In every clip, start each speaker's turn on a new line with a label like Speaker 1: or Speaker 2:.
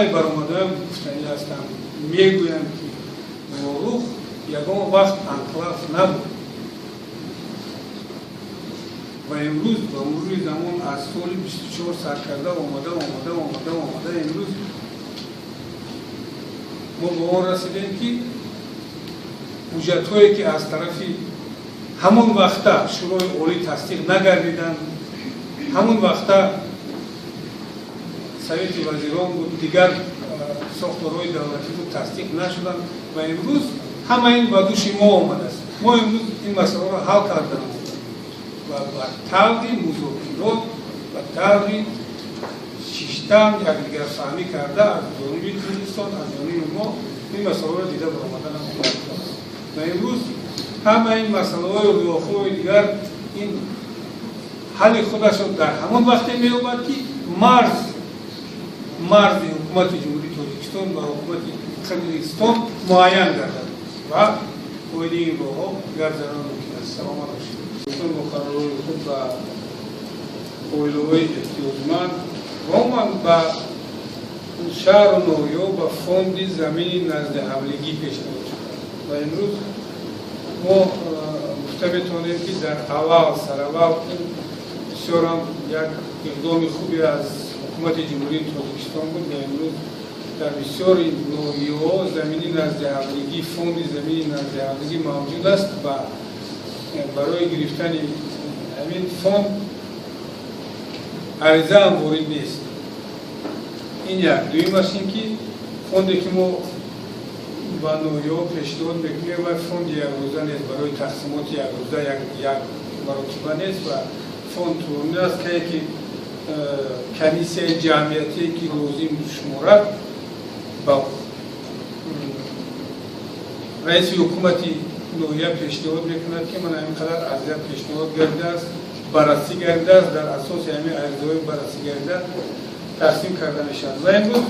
Speaker 1: Ҳамаи баромадаам гуфтанӣ ҳастам, мегӯям, ки Ворух ягон вақт анклав набуд ва имрӯз ба мурури замон аз соли 24 сар карда омада, омада, омада, омада, имрӯз мо ба он расидем, ки ҳуҷҷатҳое, ки аз тарафи ҳамон вақта Шӯрои Олӣ тасдиқ нагардиданд, ҳамон вақта Совети вазирон буд, дигар сохторҳои давлатӣ буд, тасдиқ нашуданд ва имрӯз ҳама ин ба дӯши мо омадааст. Мо имрӯз ин масъаларо ҳал кардаем ва ба таври музокирот, ба таври шиштан, якдигарфаҳмӣ карда, аз ҷониби Қирғизистон, аз ҷониби мо ин масъаларо дида баромадан аст. Ва имрӯз ҳама ин масъалаҳои рӯёхҳои дигар ин ҳалли худашро дар ҳамон вақте меёбад, ки марзи ҳукумати Ҷумҳурии Тоҷикистон ва ҳукумати Қирғизистон муайян гардад ва оиди ин роҳҳо гап задан мумкин аст. Саломат бошед. Бо қарорҳои худ ба оилаҳои эҳтиёҷманд ва умуман ба шаҳру ноҳияҳо ба фонди замини наздиҳавлигӣ пешниҳод шудааст. Ва имрӯз мо гуфта метавонем, ки дар аввал, сараввал ин бисёрам як иқдоми хубе аз ҳукумати Ҷумҳурии Тоҷикистон буд ва имрӯз дар бисёри ноҳияҳо замини наздиҳавлигӣ, фонди замини наздиҳавлигӣ мавҷуд аст ва барои гирифтани ҳамин фонд аризаам ворид нест. Ин як. Дуюмаш ин ки фонде, ки мо ба ноҳияҳо пешниҳод мекунем, ва фонди якрӯза нест, барои тақсимоти якрӯза, як маротиба нест ва фонд тӯлонӣ аст. Кае ки комиссияи ҷамъиятие, ки лозим шуморад, ба раиси ҳукумати ноҳия пешниҳод мекунад, ки ман ҳамин қадар ариза пешниҳод гардидааст, баррасӣ гардидааст, дар асоси ҳамин аризаҳои баррасӣ гардида тақсим карда мешавад. Ва имрӯз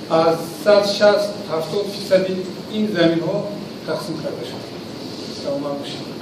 Speaker 1: аз 160-70 фисади ин заминҳо тақсим карда шуд. Саломат бошед.